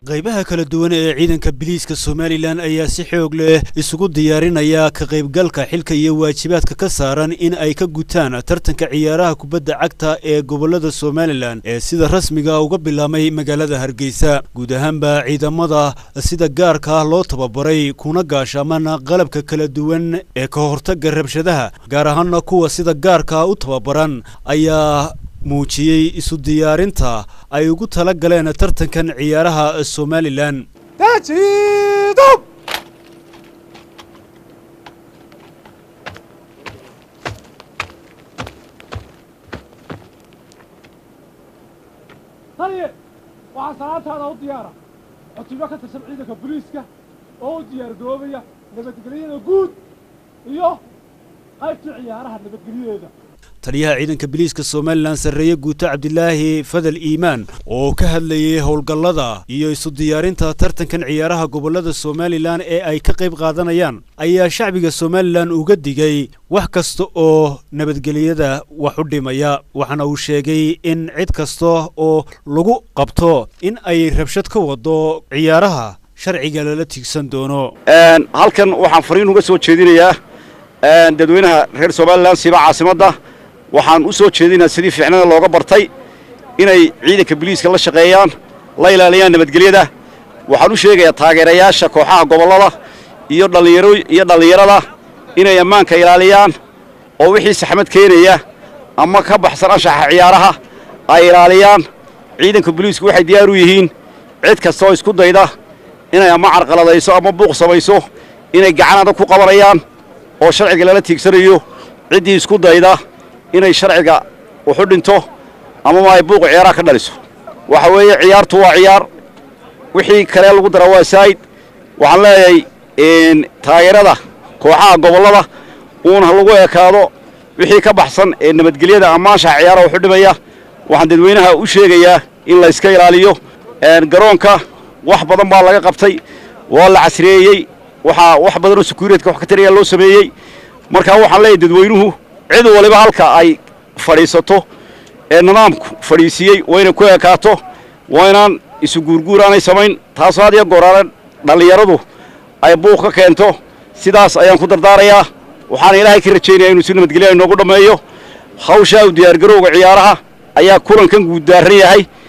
Qaybaha kala duwan ee ciidanka biliiska Somaliland ayaa si xoog leh isugu diyaarinaya ka qaybgalka xilka iyo waajibaadka ka saaran in ay ka gutaan tartanka ciyaaraha kubadda cagta ee gobolada Somaliland ee sida rasmiga uga bilaabmay magaalada Hargeysa. Guud ahaanba ciidamada sida gaarka ah loo tababaray kuna gaashaaman qalabka kala duwan ee ka hortagga rabshadaha, gaar ahaana kuwa sida gaarka u tababaran, ayaa muujiyey isu diyaarinta ay ugu tala galeen tartankan ciyaaraha Somaliland. Taliye, waxaa salaantaada u diyaara cutubyo ka tirsan ciidanka booliiska oo u diyaargaroobaya nabadgelyada guud iyo qaybtii ciyaaraha nabadgelyadeeda. Taliyaha ciidanka biliiska Somaliland, sarreeye guuto Cabdilaahi Fadal Iimaan, oo ka hadlayay howlgallada iyo isu diyaarinta tartankan ciyaaraha gobolada Somaliland ee ay ka qayb qaadanayaan, ayaa shacbiga Somaliland uga digay wax kasta oo nabadgelyada wax u dhimaya, waxaana uu sheegay in cid kasta oo lagu qabto in ay rabshad ka wado ciyaaraha sharciga lala tiigsan doono. Halkan waxaan fariin uga soo jeedinayaa dadweynaha reer Somaliland, siiba caasimadda. Waxaan u soo jeedinayaa sidii fiicnada looga bartay inay ciidanka biliiska la shaqeeyaan, la ilaaliyaan nabadgelyada. Waxaan u sheegayaa taageerayaasha kooxaha gobollada iyo dhallinyaro iyo dhallinyarada inay ammaanka ilaaliyaan oo wixii saxmad keenaya ama ka baxsan anshaxa ciyaaraha ay ilaaliyaan. Ciidanka biliisku waxay diyaar u yihiin cid kasta oo isku dayda inay ama carqaladayso ama buuq samayso inay gacan adag ku qabanayaan oo sharciga lala tiigsanayo. Ciddii isku dayda inay sharciga wuxu dhinto amaba ay buuq ciyaaraha ka dhaliso, waxa weeye ciyaartu waa ciyaar, wixii kale lagu dara waa saa'id. Waxaan leeyahay taageerada kooxaha gobollada uun ha lagu ekaado, wixii ka baxsan ee nabadgelyada ama anshaxa ciyaaraha wuxu dhimaya waxaan dadweynaha u sheegayaa in la iska ilaaliyo. Garoonka wax badan baa laga qabtay, waa la casriyeeyey, waxaa wax badan oo security wax ka taraya loo sameeyey. Marka waxaan leeyahay dadweynuhu cid waliba halka ay fadhiisato ee nidaamku fadhiisiiyey waa inay ku ekaato, waa inaan isu guurguur aanay samayn, taasoo had iyo gooraale dhallinyaradu ay buuq ka keento. Sidaas ayaan ku dardaarayaa. Waxaana Ilaahay ka rajaynayaa inuu si nabadgelya inoogu dhammeeyo hawshaa. U diyaargarowga ciyaaraha ayaa kulankan guud daarran yahay.